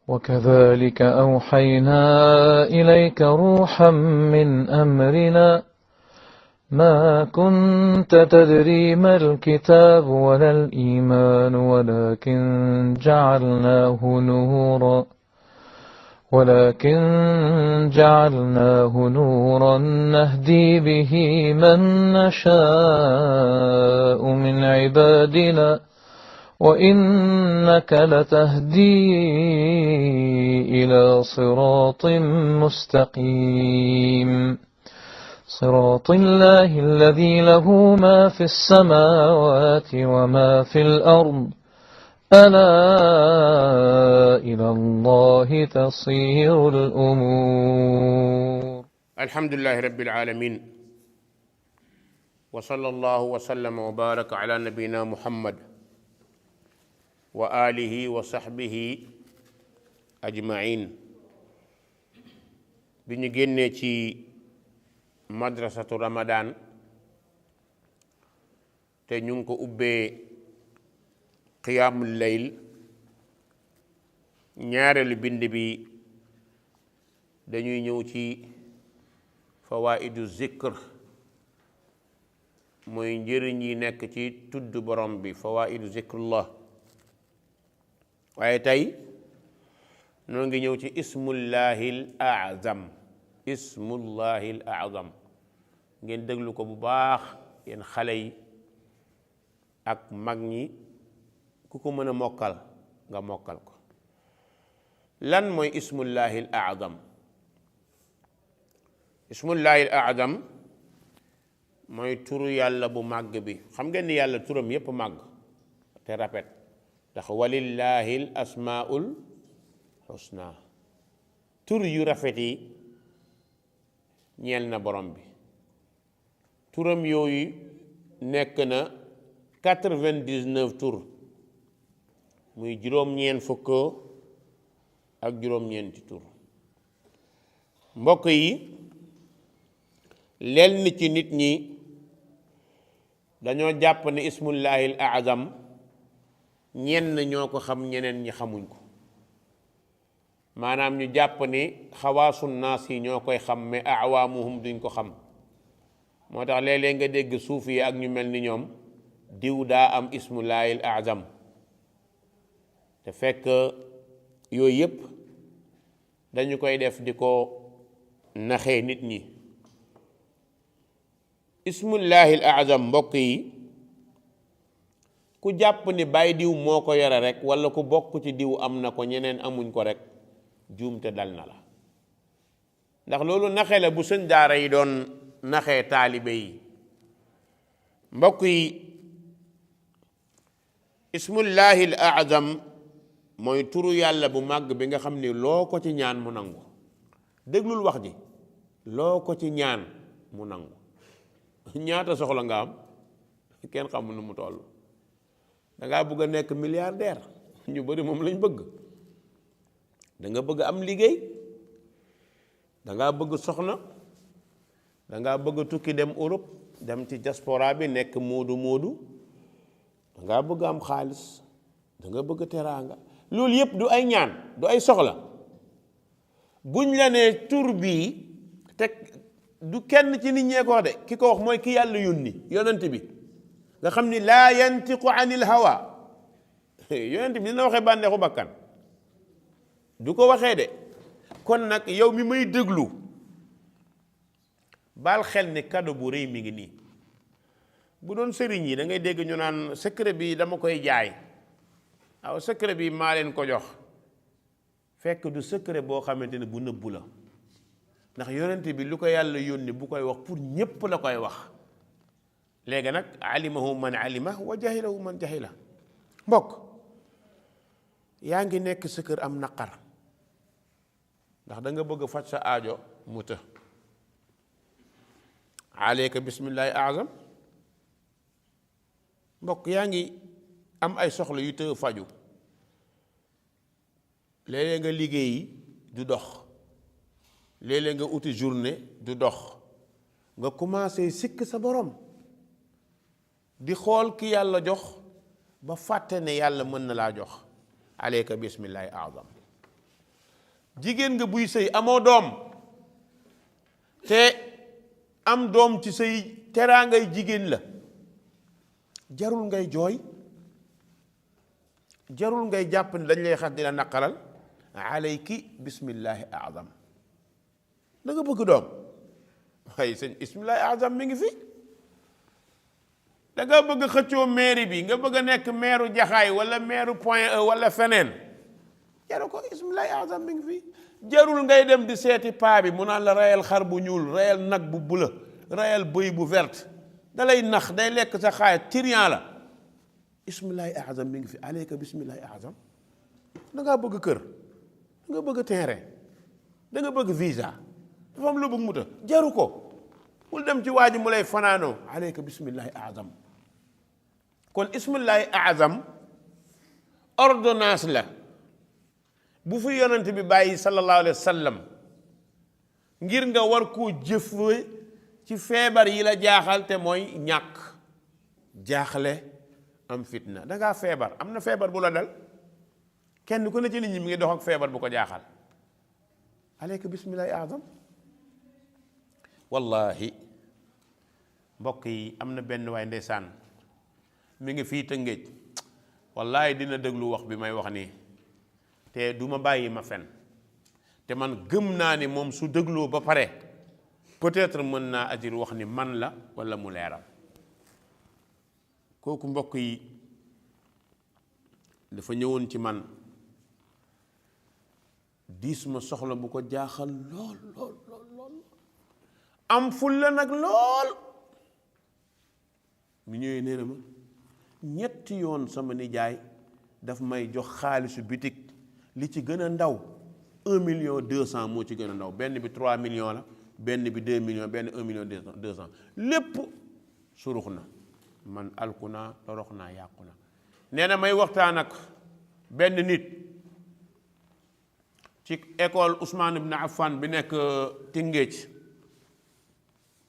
وكذلك أوحينا إليك روحا من أمرنا ما كنت تدري ما الكتاب ولا الإيمان ولكن جعلناه نورا نهدي به من نشاء من عبادنا وإنك لتهدي إلى صراط مستقيم صراط الله الذي له ما في السماوات وما في الأرض ألا إلى الله تصير الأمور. الحمد لله رب العالمين وصلى الله وسلم وبارك على نبينا محمد وآله وصحبه أجمعين. بني génnee ci madrasatu Ramadan te ñu ngi ko ubbee qiyaamul layl, ñaareelu bind bi dañuy ñëw ci fawaidu zikr, mooy njëriñ yi nekk ci tudd borom bi, fawaidu zikrullah. waaye tey noo ngi ñëw ci ismullahil azam. ismullahil azam ngeen déglu ko bu baax yéen xale yi ak mag ñi, ku ko mën a mokkal nga mokkal ko. lan mooy ismullahil azam? ismullahil azam mooy turu yàlla bu màgg bi. xam ngeen ni yàlla turam yépp màgg te rafet, ndax walillahil asmaul husna. tur yu rafet yi ñeel na borom bi. turam yooyu nekk na 99 tur, muy juróom-ñeent fukk ak juróom-ñeenti tur. mbokk yi, lenn ci nit ñi dañoo jàpp ne ismullahil azam ñenn ñoo ko xam, ñeneen ñi xamuñ ko. maanaam ñu jàpp ni xawaasu naas yi ñoo koy xam, mais awaamuhum duñ ko xam. moo tax léeg-léeg nga dégg suufi yi ak ñu mel ni ñoom, diw daa am ismullahil azam, te fekk yooyu yépp dañu koy def di ko naxee nit ñi. ismullahil azam mbokk yi, ku jàpp ni bàyyi diw moo ko yore rek, wala ku bokk ci diw am na ko ñeneen amuñ ko rek, juumte dal na la. ndax loolu naxe la bu sëñ daara yi doon naxee taalibe yi. mbokk yi, ismullahil azam mooy turu yàlla bu màgg bi nga xam ni loo ko ci ñaan mu nangu. déglul wax ji, loo ko ci ñaan mu nangu. ñaata soxla nga am kenn xamul nu mu toll. dangaa bëgg a nekk milliardaire, ñu bari moom lañ bëgg. da nga bëgg am liggéey, dangaa bëgg soxna, dangaa bëgg tukki dem Europe, dem ci diaspora bi nekk moodu dangaa bëgg am xaalis, danga bëgg teraanga. loolu yépp du ay ñaan, du ay soxla. buñ la nee tur bii, te du kenn ci nit ñee ko wax de, ki ko wax mooy ki yàlla yónni, yonent bi nga xam ni laa yantiqu anil hawa. yonent bi dina waxee bànneexu bakkan, du ko waxee de. kon nag yow mi may déglu, baal xel ne cadeau bu rëy mi ngi nii. bu doon sëriñ yi da ngay dégg ñu naan secret bi dama koy jaay, waaw secret bi maa leen ko jox. fekk du secret boo xamante ne bu nëbbu la, ndax yonent bi lu ko yàlla yónni bu koy wax pour ñépp la koy wax. léegi nag alimahu man alima wa jahilahu man jahila. mbokk, yaa ngi nekk sa kër am naqar, ndax da nga bëgg faj sa aajo mu të. aleyka bismillahi azam. mbokk, yaa ngi am ay soxla yu të faju. léeg-léeg nga liggéeyi du dox, léeg-léeg nga uti journée du dox, nga commencé sikk sa borom, di xool ki yàlla jox ba fàtte ne yàlla mën na laa jox. aleyka bismillahi azam. jigéen nga buy sëy amoo doom te am doom ci sëy teraangay jigéen la, jarul ngay jooy, jarul ngay jàpp ne dañ lay xas di la naqaral. alayki bismillahi azam. da nga bëgg doom waaye sëñ bismillahi azam mi ngi fi. da nga bëgg xëccoo mairie bi, nga bëgg a nekk maire Jaxaay wala maire Point E wala feneen, jaru ko, bismillahi azam mi ngi fi. jarul ngay dem di seeti paa bi mu naan la rayal xar bu ñuul, rayal nag bu bula, rayal bëy bu verte, da lay nax, day lekk sa xaay, tiriyan la. bismillahi azam mi ngi fi. aleyka bismillahi azam. da ngaa bëgg kër, da nga bëgg terrain, da nga bëgg visa, dafa am lu bëgg mu ta, jaru ko. bul dem ci waa ji mu lay fanaanoo. aleyka bismillahi azam. kon bismillahi azam ordonnance la bu fi yonent bi bàyyi sallallahu alayhi wa sallam ngir nga war koo jëf ci feebar yi la jaaxal, te mooy ñàkk, jaaxle, am fitna. da ngaa feebar, am na feebar bu la dal, kenn ku ne ci nit ñi mi ngi dox ak feebar bu ko jaaxal. aleyka bismillahi azam. wallahi mbokk yi, am na benn waay ndeysaan mi ngi fii Tëngéej, wallahi dina déglu wax bi may wax nii, te du ma bàyyi ma fen, te man gëm naa ni moom su dégloo ba pare peut-être mën naa ajir wax ni man la walla mu leeral. kooku mbokk yi dafa ñëwoon ci man diis ma soxla bu ko jaaxal lool lool lool lool, am fulla nag lool. mu ñëwee nee na ma ñetti yoon sama nijaay daf may jox xaalisu bitig, li ci gën a ndaw 1,200,000 moo ci gën a ndaw, benn bi 3 millions la, benn bi 2 millions, benn 1,200,000, lépp surux na. man alku naa, torox naa, yàqu na. nee na may waxtaan ak benn nit ci école Ousmane ibn Affan bi nekk Tëngéej.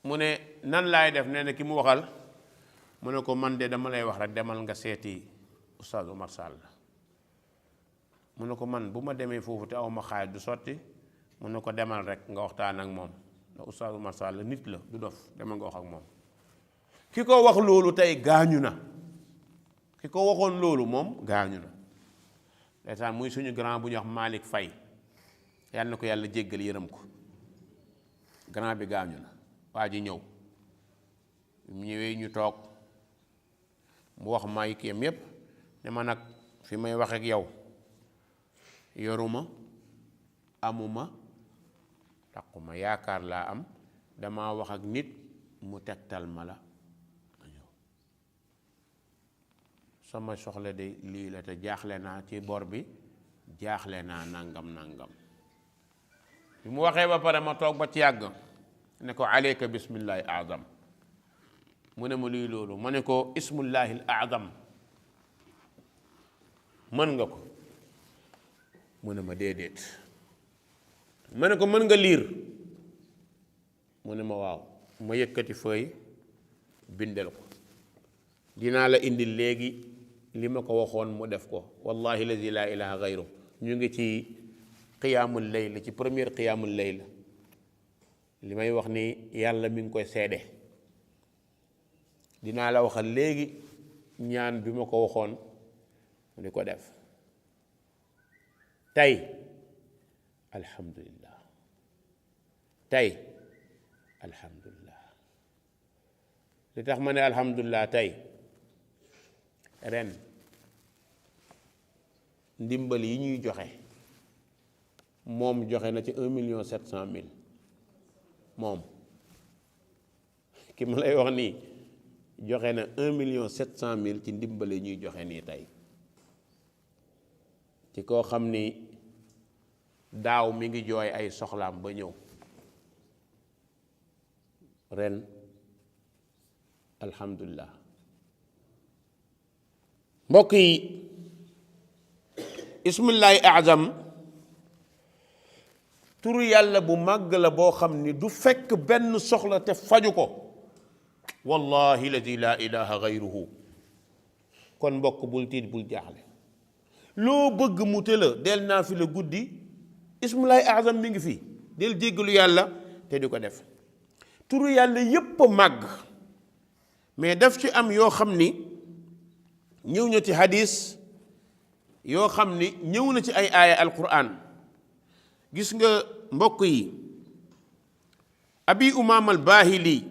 mu ne nan laay def? nee na ki mu waxal mu ne ko man de dama lay wax rek demal nga seeti Oustaz Oumar Sall. mu ne ko man bu ma demee foofu te aw ma xaalis du sotti. mu ne ko demal rek nga waxtaan ak moom, ndax Oustaz Oumar Sall nit la, du dof, demal nga wax ak moom. ki ko wax loolu tey gaañu na, ki ko waxoon loolu moom gaañu na. ndeysaan muy suñu grand bu ñuy wax Malick Faye, yàlla na ko yàlla jéggal yërëm ko. grand bi gaañu na, waa ji ñëw, mu ñëwee ñu toog, mu wax may kiyam yépp ne ma nag fi may wax ak yow yoruma, amuma, taquma, yaakaar laa am, dama wax ak nit mu tegtal ma la nga ñëw. sama soxla de lii la, te jaaxle naa ci bor bi, jaaxle naa nangam nangam. bi mu waxee ba pare ma toog ba ci yàgg ne ko aleyka bismillahi azam. mu ne ma luy loolu? ma ne ko ismullahi al azam mën nga ko? mu ne ma déedéet. ma ne ko mën nga liir? mu ne ma waaw. ma yëkkati feuille bindel ko. dinaa la indi léegi li ma ko waxoon mu def ko, wallahi lazi la ilaha gayru. ñu ngi ci qiyaamul layl, ci première qiyaamul layl. li may wax ni yàlla mi ngi koy seede. dinaa la waxal léegi ñaan bi ma ko waxoon mu di ko def. tey alhamdulillah, tey alhamdulillah. li tax ma ne alhamdulillah tey, ren ndimbal yi ñuy joxe moom joxe na ci 1,700,000. moom ki ma lay wax nii joxe na 1,700,000 ci ndimbal yi ñuy joxe nii tey, ci koo xam ni daaw mi ngi jooy ay soxlaam ba ñëw. ren alhamdulillah. mbokk yi, ismullahi azam turu yàlla bu màgg la boo xam ni du fekk benn soxla te faju ko, wallahi ladi la ilaha gayruhu. kon mbokk bul tiit, bul jaaxle. loo bëgg mu tëla del naa fi la guddi, ismullahi azam mi ngi fii del jéggalu yàlla te di ko def. turu yàlla yépp a màgg mais daf ci am yoo xam ni ñëw na ci hadis yoo xam ni ñëw na ci ay aaya alquran. gis nga mbokk yi abi umaam al baahili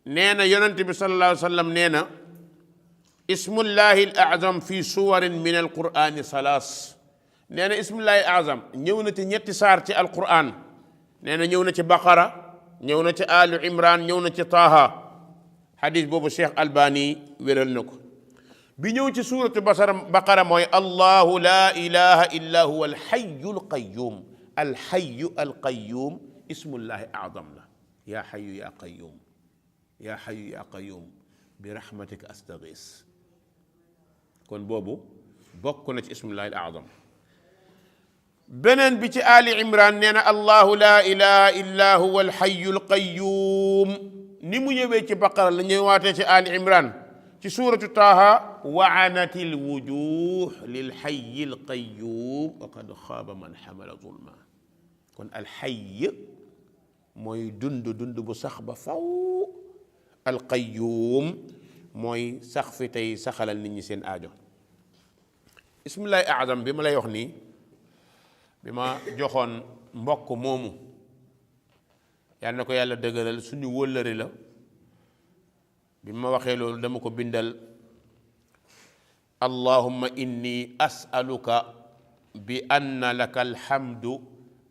nee na yonent bi sallallahu alayhi wa sallam nee na ismullahi al azam fi suwarin min alqurani salaas. nee na ismullahi al azam ñëw na ci ñetti saar ci alquran. nee na ñëw na ci baqara ñëw na ci alu imran ñëw na ci taaha. xadis boobu cheikh albani wéral na ko. bi ñëw ci suuratu baqara mooy allahu la ilaha illa huwa alxayu alqayum. alxayu alqayum ismullahi azam la. yaa xayu yaa qayum yaa xayu yaa qayum bi rahmatika astaghis. kon boobu bokk na ci ismullahi al azam. beneen bi ci ali imran nee na allahu la ilaha illa huwa alxayu alqayum. ni mu ñëwee ci baqara la ñëwaatee ci ali imran ci suuratu taaha wa anatil wujuh lil xayi alqayum wa qad xaaba man xamala zulma. kon alxay mooy dund bu sax ba faw. alqayum mooy sax fi tey saxalal nit ñi seen aajo. ismullahi azam bi ma lay wax nii bi ma joxoon mbokk moomu yal na ko yàlla dëgëral suñu wëllëri la. bi ma waxee loolu dama ko bindal allahumma inni as'aluka bi anna laka alhamdu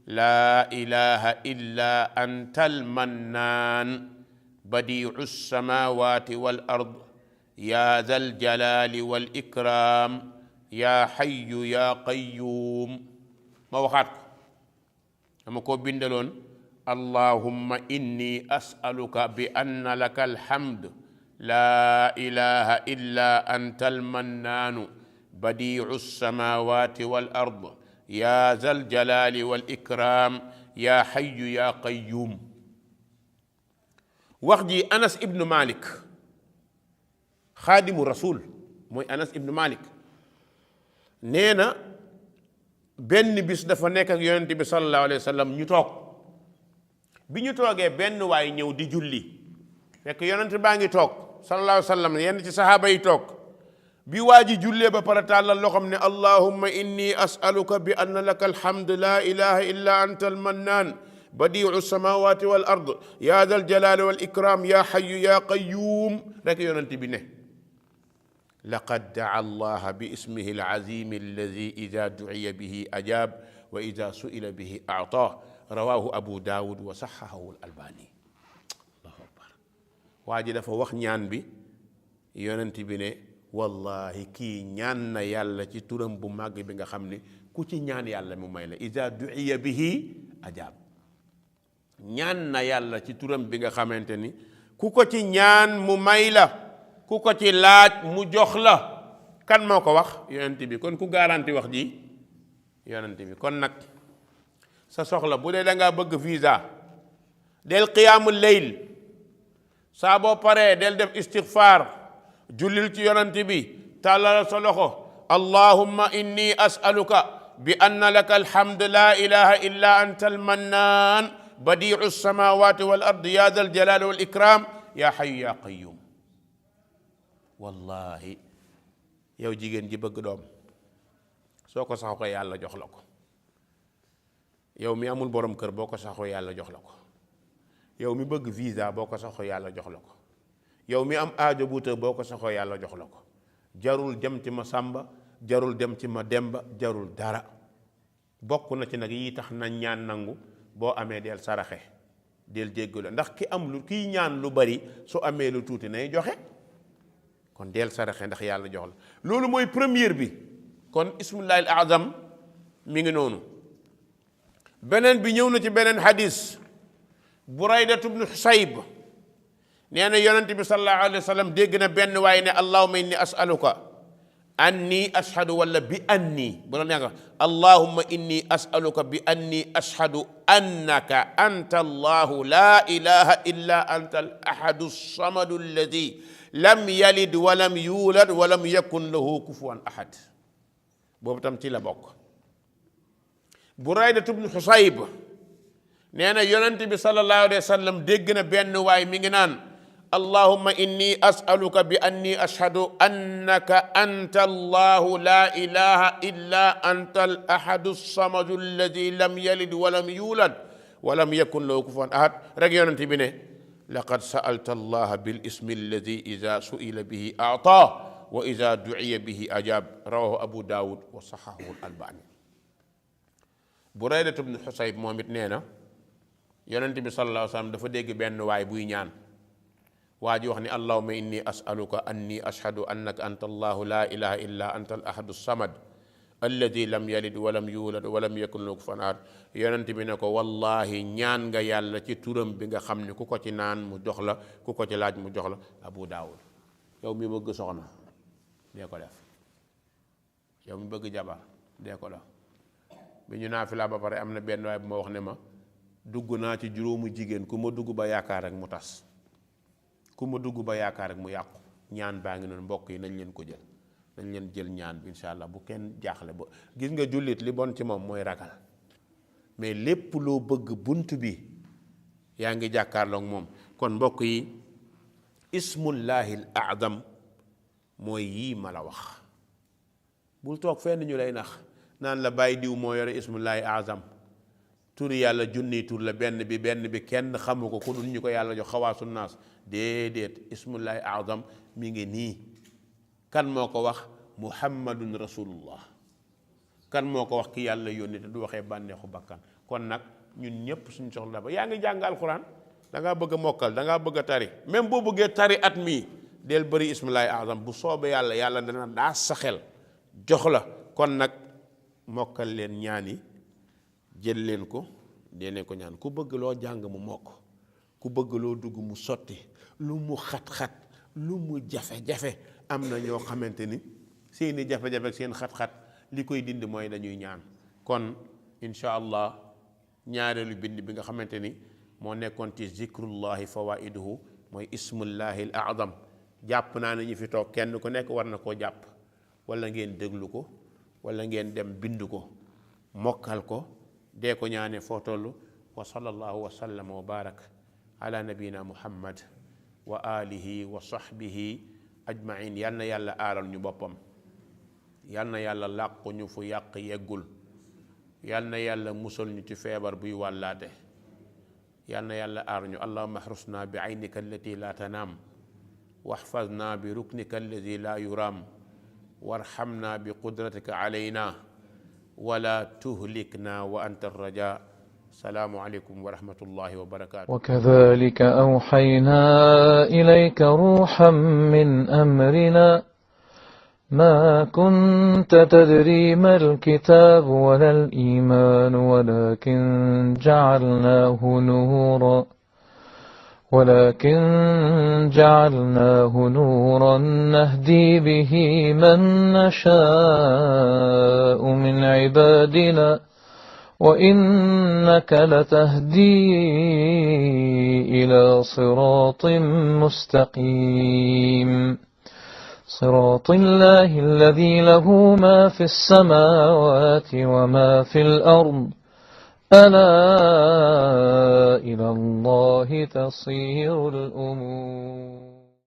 laa ilaha illa anta almannaan badiu samawati wal ard ya zal jalali wal ikram ya hayyu ya qayyum. ma waxaat ko dama ko bindaloon allahumma inni as'aluka bi anna laka alhamd laa ilaha illa anta almannaanu badiu samawati wal ard ya zal jalali wal ikram ya hayyu ya qayyum. wax ji anas ibnu malik xaadimu rasul mooy anas ibnu malik nee na benn bis dafa nekk ak yonent bi sallallahu alayhi wa sallam ñu toog. bi ñu toogee benn waay ñëw di julli fekk yonent baa ngi toog sallallahu alayhi wa sallam yenn ci sahaaba yi toog. bi waa ji jullee ba pare tàllal loxoom ne allahumma inni as'aluka bi anna laka alhamd la ilaha illa anta almannaan badiu samawati wal ard ya dal jalali wal ikram ya hayyu ya qayyum. rek yonent bi ne laqad daa allaha bi ismihi alazimi alladi ida duciya bihi ajab wa ida suila bihi ataa rawahu abu daawud wa saxahahu albani. allahu akbar. waa ji dafa wax ñaan bi yonent bi ne wallahi kii ñaan na yàlla ci turam bu màgg bi nga xam ne ku ci ñaan yàlla mu may la ida duciya bihi ajab. ñaan na yàlla ci turam bi nga xamante ni ku ko ci ñaan mu may la ku ko ci laaj mu jox la. kan moo ko wax yonent bi. kon ku garanti wax ji yonent bi. kon nag sa soxla bu dee da ngaa bëgg visa del qiyaamul layl saa boo paree del def istighfar jullil ci yonent bi tàllal sa loxo allahumma inni as'aluka bi anna laka alhamd la ilaha illa anta almannaan badiu samawati wal ard ya dal jalali wal ikram ya hayyu ya qayyum. wallahi yow jigéen ji bëgg doom soo ko saxoo yàlla jox la ko. yow mi amul borom kër boo ko saxoo yàlla jox la ko. yow mi bëgg visa boo ko saxoo yàlla jox la ko. yow mi am aajo buuta boo ko saxoo yàlla jox la ko. jarul dem ci ma sàmba jarul dem ci ma demba jarul dara. bokk na ci nag yi tax nañ ñaan nangu boo amee del saraxe del jéggalu ndax ki am lu kiy ñaan lu bari su amee lu tuuti nay joxe. kon del saraxe ndax yàlla jox la. loolu mooy première bi. kon ismullahi al azam mi ngi noonu. beneen bi ñëw na ci beneen hadis buraydatu bnu xusayb nee na yonent bi sallallahu alayhi wa sallam dégg na benn waaye ne allahumma inni as'aluka anni ashhadu wala bi anni bu la neex allahumma inni as'aluka bi anni ashhadu annaka anta allahu la ilaha illa anta al ahadu samadu alladi lam yalid walam yulad walam yakun lahu kufuwan ahad. boobu tam ci la bokk. Burayda ibn Husayb nee na yonent bi sallallahu alayhi wa sallam dégg na benn waay mi ngi naan allahumma inni as'aluka bi anni ashhadu annaka anta allahu la ilaha illa anta al ahadu samadu alladi lam yalid walam yulad walam yakun lahu kufuwan ahad rek yonent bi ne laqad sa'alta allaha bil ismi alladi ida su'ila bihi a'ta wa ida du'iya bihi ajab rawahu abu dawud wa sahahu al albani. Burayda ibn Husayb moom it nee na yonent bi sallallahu alayhi wa sallam dafa dégg benn waay buy ñaan waa ji wax ni allahumma inni as'aluka anni ashhadu annaka anta allahu la ilaha illa anta al ahadu samad alladi lam yalid walam yulad walam yakun lahu kufuwan ahad yonent bi ne ko wallahi ñaan nga yàlla ci turam bi nga xam ne ku ko ci naan mu jox la ku ko ci laaj mu jox la. Abu Daawud. yow mi bëgg soxna dee ko def, yow mi bëgg jabar dee ko def. bi ñu naafila ba pare am na benn waay bu ma wax ne ma dugg naa ci juróomu jigéen ku ma dugg ba yaakaar rek mu tas, ku ma dugg ba yaakaar rek mu yàqu. ñaan baa ngi noonu mbokk yi nañ leen ko jël, nañ leen jël ñaan bi incha allah bu kenn jaaxle ba gis nga jullit li bon ci moom mooy ragal, mais lépp loo bëgg bunt bi yaa ngi jàkkaarloog moom. kon mbokk yi ismullahi al a'zam mooy yii ma la wax. bul toog fenn ñu lay nax naan la bàyyi diw moo yore ismullahi a'zam, turi yàlla junni tur la, benn bi kenn xamu ko ku dul ñu ko yàlla jox xawaasu naas. déedéet, ismullahi a'zam mi ngi nii. kan moo ko wax? muhammadun rasulullah. kan moo ko wax? ki yàlla yónni te du waxee bànneexu bakkan. kon nag ñun ñëpp suñu soxla ba yaa ngi jàng alquran, da ngaa bëgg a mokkal, da ngaa bëgg a tari, même boo bëggee tari at mii del bëri ismullahi a'zam. bu soobee yàlla yàlla dana daa sa xel jox la. kon nag mokkal leen ñaan yi, jël leen ko, dee leen ko ñaan. ku bëgg loo jàng mu mokk, ku bëgg loo dugg mu sotti, lu mu xat-xat, lu mu jafe-jafe. am na ñoo xamante ni seeni jafe-jafe ak seen xat-xat li koy dindi mooy dañuy ñaan. kon incha allah ñaareelu bind bi nga xamante ni moo nekkoon ci zikrullahi fawaiduhu mooy ismullahi al a'zam. jàpp naa ne ñu fi toog kenn ku nekk war na koo jàpp, wala ngeen déglu ko, wala ngeen dem bind ko, mokkal ko, dee ko ñaane foo toll. wa sallallahu wa sallam wa barak ala nabina muhammad wa alihi wa sahbihi ajmain. yal na yàlla aaral ñu boppam, yal na yàlla làqu ñu fu yàq yeggul, yal na yàlla musal ñu ci feebar buy wàllaate, yal na yàlla aar ñu. allahumma ahrusna bi aynika allati la tanaam wahfazna bi ruknika alladi la yuraam warhamna bi qudratika alayna wala tuhlikna wa anta arraja. السلام عليكم ورحمة الله وبركاته. وكذلك أوحينا إليك روحا من أمرنا ما كنت تدري ما الكتاب ولا الإيمان ولكن جعلناه نورا نهدي به من نشاء من عبادنا وإنك لتهدي إلى صراط مستقيم صراط الله الذي له ما في السماوات وما في الأرض ألا إلى الله تصير الأمور.